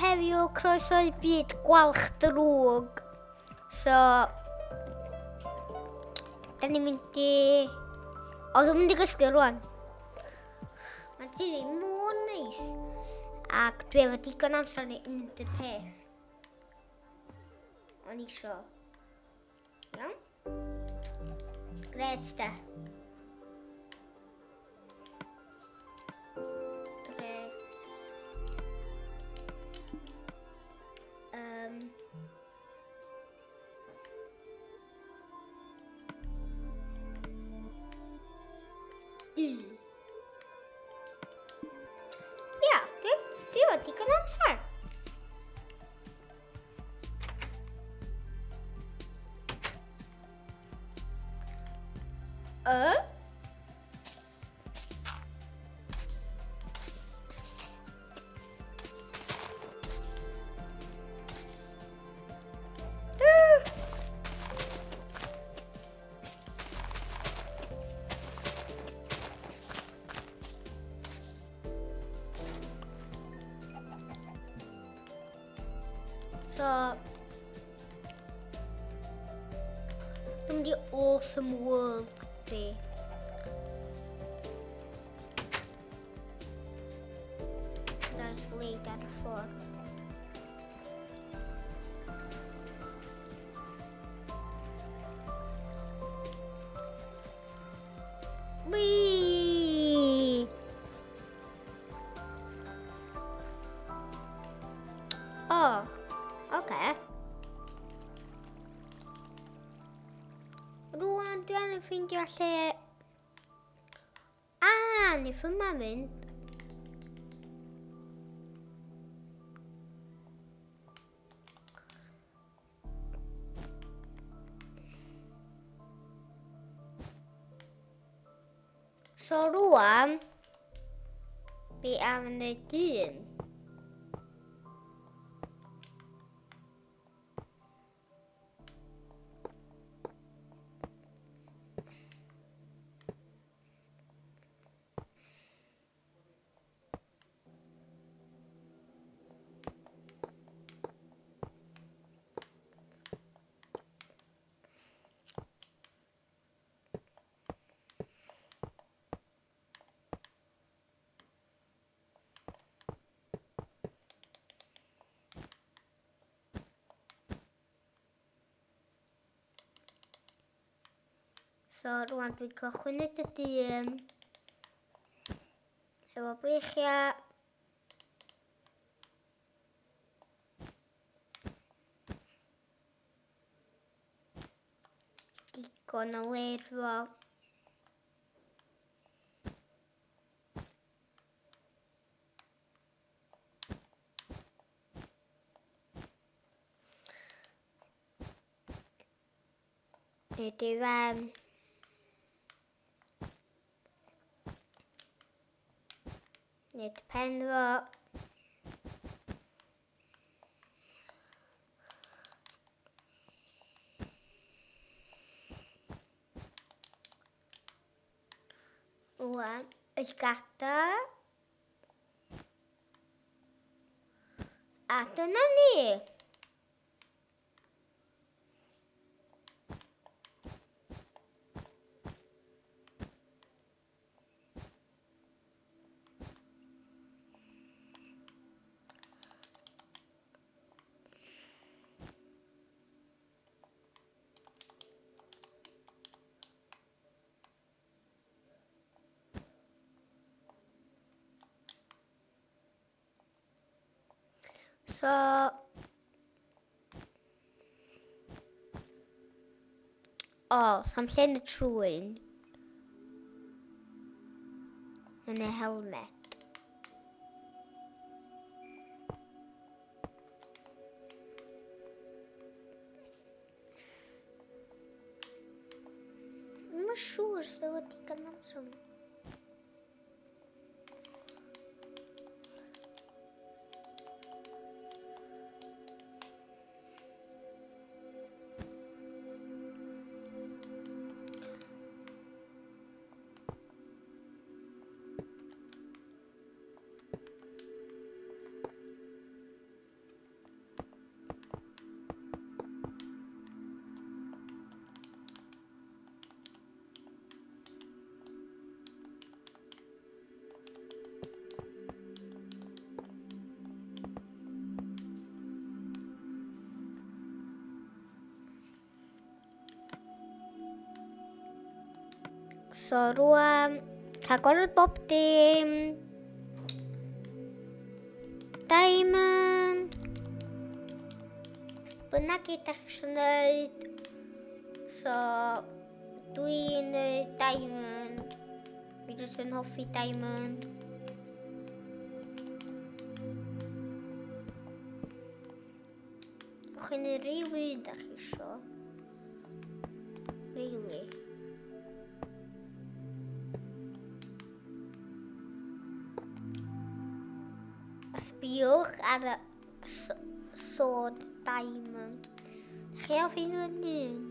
heddiw, croeso i byd gwalch drwg. So, da ni'n mynd i... O, dwi'n mynd i gysgu rwan. Mae'n TV mor neis. Ac dwi efo digon amser i unrhyw peth. O'n i isio. Iawn? Gret da. Gret. Um, Ia, dwi efo digon amser. Y? So, dwi'n mynd i Awesome World fi. There's lead ar y ffordd. Whee! O, oh, oce. Okay. Rwan dwi angen ffeindio lle... Ah, nid yma mynd. So rwan, fi am wneud un. So rwan dwi'n cychwyn y dyn efo breichiau. Digon o le iddo. Nid i fewn. Nid pen fo. Rwan, y gada. A dyna ni. So, o, oh, sam lle yn y trwyn. Yn y helmet. Mae'n siŵr os dwi wedi gan amser. So rwan, cael gwared bob dim. Diamond. Bynnag i ydych chi eisiau gwneud. So, dwi'n gwneud diamond. Dwi jyst yn hoffi diamond. Chi'n neud rhyw un da chi isio. Really. A sbiwch ar y sword diamond. Chi hoffi nhw'n un?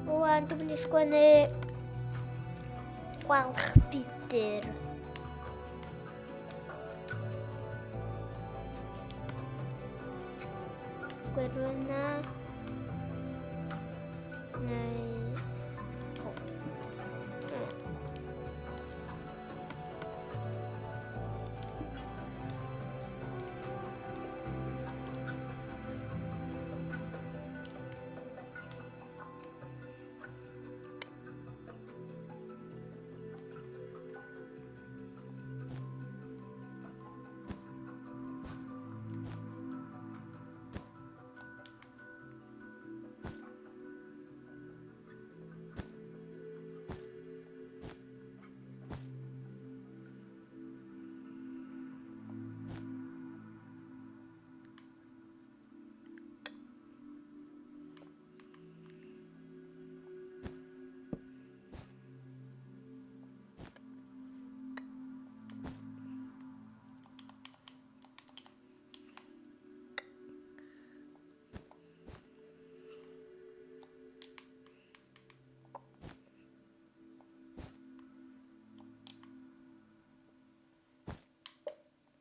Rwan dwi'n mynd i sgwennu gwalch budur. Gwyrdd yna. Neu...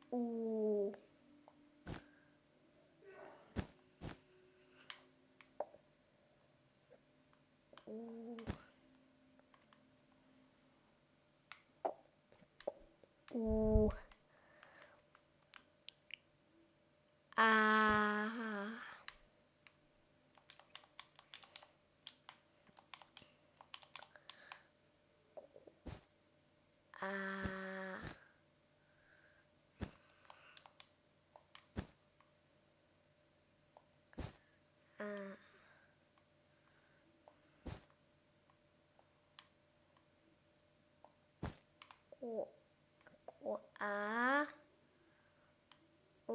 O. U. U. U. A. A. A. Ko. Ko. A. U.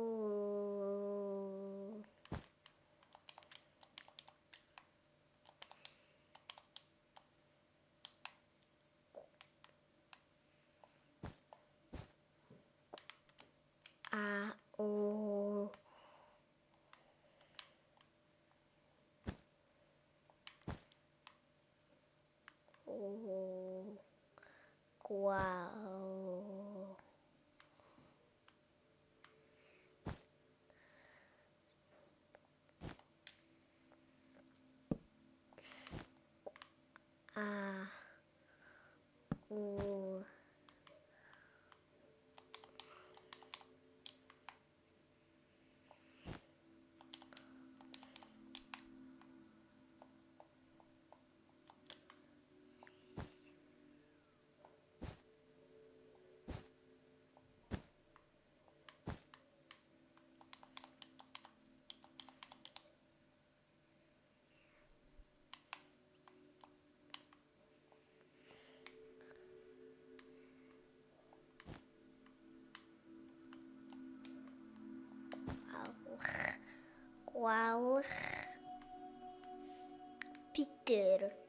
Gwal. A. U. Gwalch. Gwalch. Peter.